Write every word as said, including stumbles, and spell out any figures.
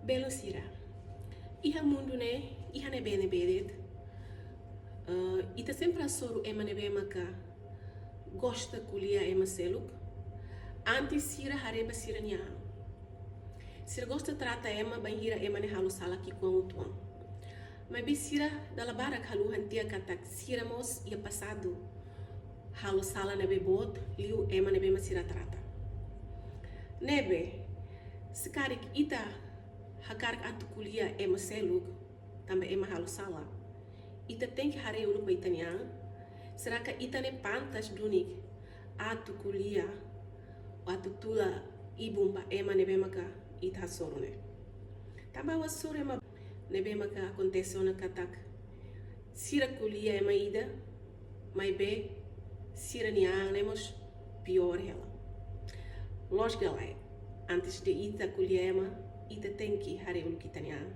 Belun sira, iha mundu ne'e, iha ne'ebé-ne'ebé de'it, eh, ita sempre hasoru ema ne'ebé maka gosta ko'alia ema seluk, antes sira haree ba sira-nia an. Sira gosta trata ema bainhira ema ne'e halo sala ki'ikoan uitoan. Maibé sira dala barak haluha tiha katak sira mós iha pasadu halo sala ne'ebé boot liu ema ne'ebé mak sira trata. Ne'ebé, se karik ita hakarak atu ko'alia ema seluk, tanba ema halo sala, ita tenke haree uluk ba ita-nia an. Será que ita ne'e pantas duni atu ko'alia, atu tula ibun ba ema ne'ebé maka ita hasoru ne'e? Tanba ha'u hasoru ema ne'ebé maka akontese ona katak sira ko'alia ema ida, maibé sira-nia an ne'e mós piór hela. Loos ka lae, antes de ita ko'alia ema, ita tenke haree uluk ita-nia an.